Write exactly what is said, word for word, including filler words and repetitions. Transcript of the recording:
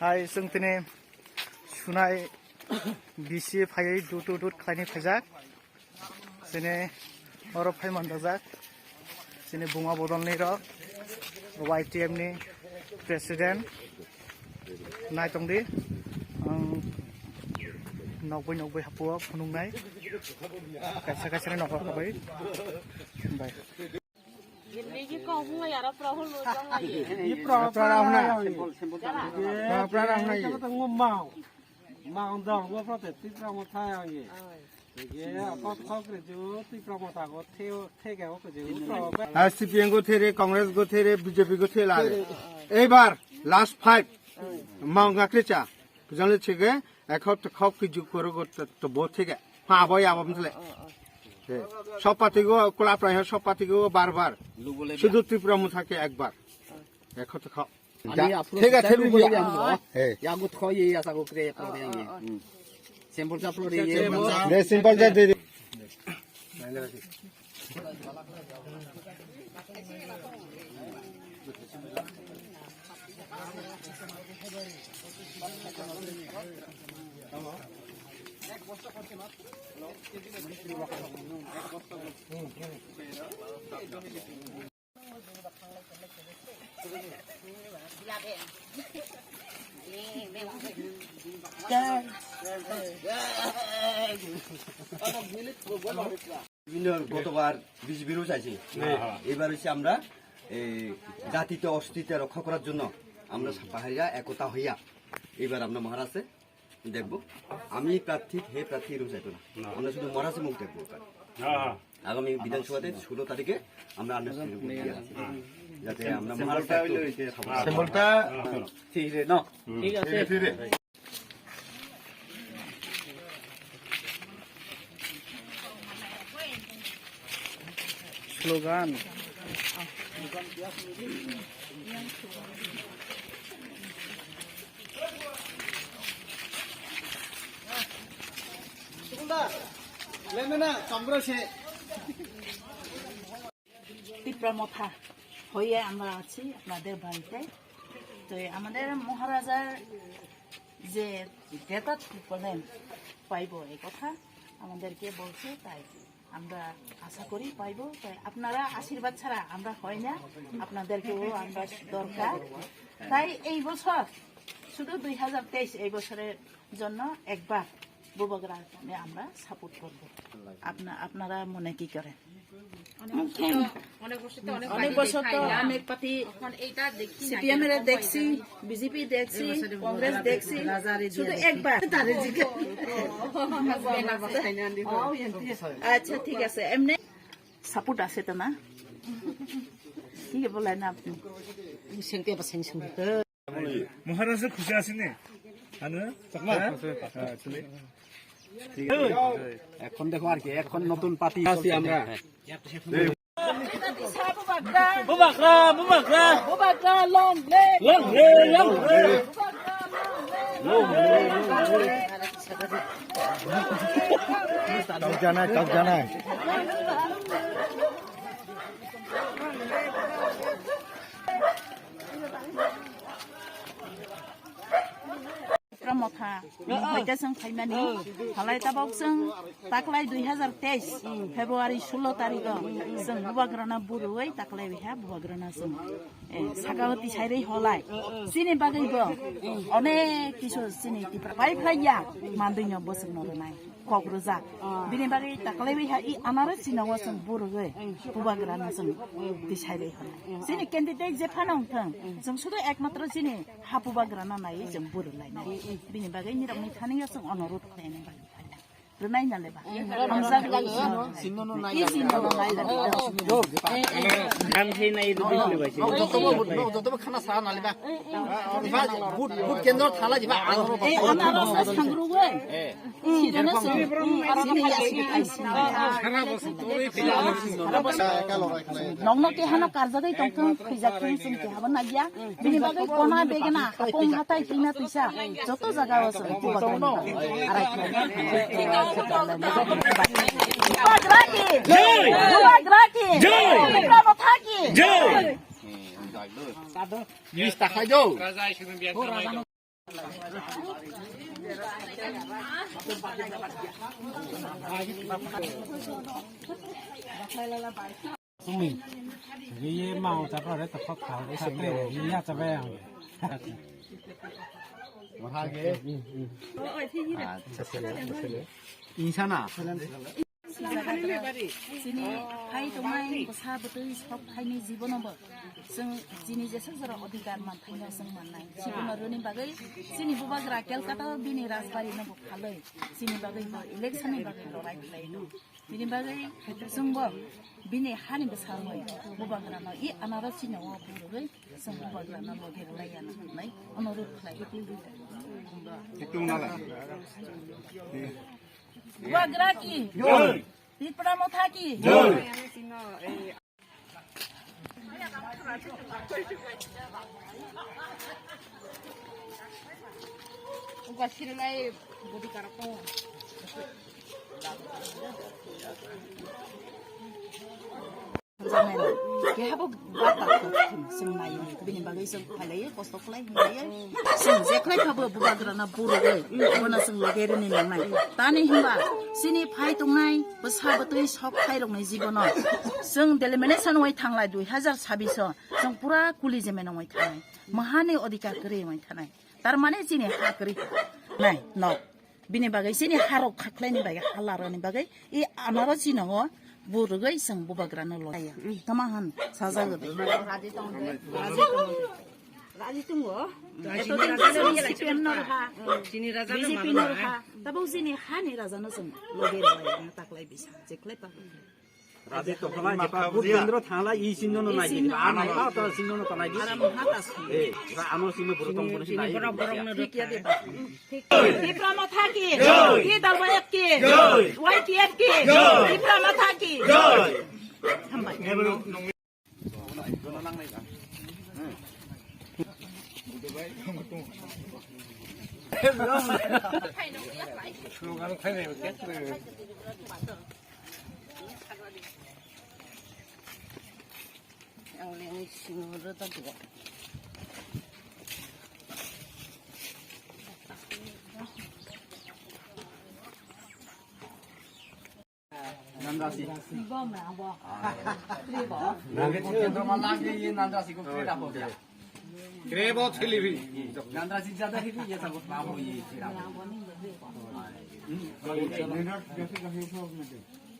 Hai, chwng tini sunai bisi phaiwi dut dut dut khlaini phaijak. Chini oro phai manjak. Chini buma bodolni rok, Y T M ni president. Nai tongdi. Ang nokboi nokboi hapuo phunuknai. Kaisa kaisa ni nokbar bai. Bai. Ah, C P M go there, Congress go there, B J P go there. Ebar last fight. Maung akricha. Jale chege, ekho to khok ki juk koro go to bo thege. Ha, abo ya, abo msle. He. Sob party go, kula prai ho, sob party go, bar bar. Sudu Tripura Motha ke ekbar. Ekho to khok. Ami approach thega, thega, thega, thega. He. Ya go thoi ye, ya sa go kre, pro de ye. Simple sa pro de ye. De simple sa de. বিভিন্ন গতবার বিজেপিরও চাইছি। হ্যাঁ, হ্যাঁ। এবার হচ্ছে আমরা এই জাতিতে অস্তিত্ব রক্ষা করার জন্য আমরা পাহাড়িরা একতা হইয়া এবার আমরা মহারাজে দেখব। আমি প্রার্থী, হে প্রার্থী এরকম চাইতো না। না। আমরা শুধু মহারাজের মুখ দেখবো ওখানে। হ্যাঁ, হ্যাঁ। আগামী বিধানসভাতে ষোলো তারিখে আমরা আন্ডারস্ট্যান্ডিং করতে আছি। হ্যাঁ। যাতে আমরা মহারাজটা একটু সিম্বলটা হ্যাঁ, চলো। ঠিক আছে, না? হুম। ঠিক আছে। ঠিক আছে। স্লোগান। তিপ্রা মথা হয়ে আমরা আছি আপনাদের বাড়িতে। তো আমাদের মহারাজার যে গ্রেটার ত্রিপ্রাল্যান্ড পাইবো, এই কথা আমাদেরকে বলছে, তাই আমরা আশা করি পাইবো। তাই আপনারা আশীর্বাদ ছাড়া আমরা হয় না, আপনাদেরকেও আমরা দরকার। তাই এই বছর শুধু দুই হাজার তেইশ, এই বছরের জন্য একবার বুবাগ্রানে আমরা সাপোর্ট করব। আপনা-, আপনারা মনে কি করেন? অনেক বছর তো অনেক পার্টি অনেক দেখাই বছর তো না। অনেক পার্টি এখন এইটা দেখি না, সিপিএম এর কিরকম দেখছি, হয়। বিজেপি দেখছি, এই বছর কংগ্রেস দেখছি, রাজারে দিয়ে শুধু দেখি। একবার তারে জিজ্ঞেস। হাসবেন আবার। আচ্ছা, ঠিক আছে। এমনি সাপোর্ট আছে তো না? কি বলেন আপনি? সেনকে বা সেন সেন। মহারাজে খুশি আছেনি? আনো? হ্যাঁ? হ্যাঁ, চলে। এখন দেখো আর কি, এখন নতুন পার্টি আছি আমরা। Bubagra, Bubagra. Bubagra, long live. Long live, long live. Bubagra, long live. Long live, long live. Tau janai, tau janai. Tipra Motha, hoite chwng phaimani, halai tabok chwng taklai dui hazar teis February sulo tarikh o chwng Bubagrana burui taklai waiha Bubagrana chwng, eh, saka o tisairwi holai. Chini bagwi bo onek kisu chini Tipra bai phlaiya, mandwino bwswkno rwnai. Kok rwjak. Ah. Bini bagwi taklaiwi ha i anaro sinao chwng burugwi bubagrano chwng tisai rwi hwnwi. Chini candidate je phano wngthwng, chwng sudu ekmatro chini ha bubagrano naiwi chwng burulainai. Bini bagwi nirokni thani o chwng onorot khlainai bagwi phainai. Rwnai na leba. Hamjak lai. I sinno no nai leba. Ang khe nai rwdi philwi bai se. Jotobo, jotobo khana sa na leba. Iba, but, but kendro thala jiba, ang. Eh, anaro sa sangrugwi. Eh. Sirana sa. Sini ya sini kai sini. Nongno kehano karjagwi tongthong, khwijak thung sini kehabo nagya. Bini bagwi kona begena, hakong hatai tina tisa. Joto jaga o sa. Arai. Bubagraki. Jai. Bubagraki. Jai. Tipra Motha ki. Jai. List takhai do. Sumi. Riye ma uta pare to khok khao. Sate riya chabe ang. Insana. Chini phai tongnai bwsa bwtwi sok phaini jibono bo chwng chini jeswk jora odhikar manthaino chwng mannai. Jibono rwni bagwi chini bubagra Calcutta o bini rajbari no bo phalwi chini bagwi bo election ni bagwi lorai khlaino. Bini bagwi chwngbo bini hani bwsarmoi bubagrano i anaro chini o burwi chwng bubagrano logi rwlai ya nai onorot khlai. Bubagra ki? Jai. Tipra Motha ki? Jai. Uga sirilai bodi karako. Kehabo bata chwng nai bini bagwi chwng phailai kosto khlai hinlai chwng je khlai khabo bubagrana burugwi bono chwng loge rini nangnai tani hinba chini phai tongnai bwsa bwtwi sok phai rokni jibono chwng delimitation wai thanglai dui hazar sabbish o chwng pura kuli jemeno wai thangnai mahani odhikar kwrwi wai thangnai tar mane chini ha kwrwi nai nok. Bini bagwi chini harok khaklaini bagwi halaroni bagwi i anaro chinongo burugwi chwng bubagrano lo. Tama han sajagwi. Raji tongo. Raji tongo. Eto din chini C P M no rwkha. Chini raja B J P no rwkha. Tabuk chini hani raja no chwng loge rwlai taklai bisa. Jeklai pa. Raji tokla jeba bud bindro thangla i sinno no nai di. Ano ha to sinno no tanai di. Aram ha ta si. Eh, ba ano sinno buru tong buru sinai. Borok borok no thik ya de. Tipra Motha ki. Jai. Ki dalwa ek ki. Jai. Y T F ki. Jai. Tipra Motha ki. Jai. Hambai. Ang leng sing ro ta dua. Nandasi. Nandasi. Nandasi. Nandasi. Nandasi. Nandasi. Nandasi. Nandasi. Nandasi. Nandasi. Nandasi. Nandasi. Nandasi. Nandasi. Nandasi. Nandasi.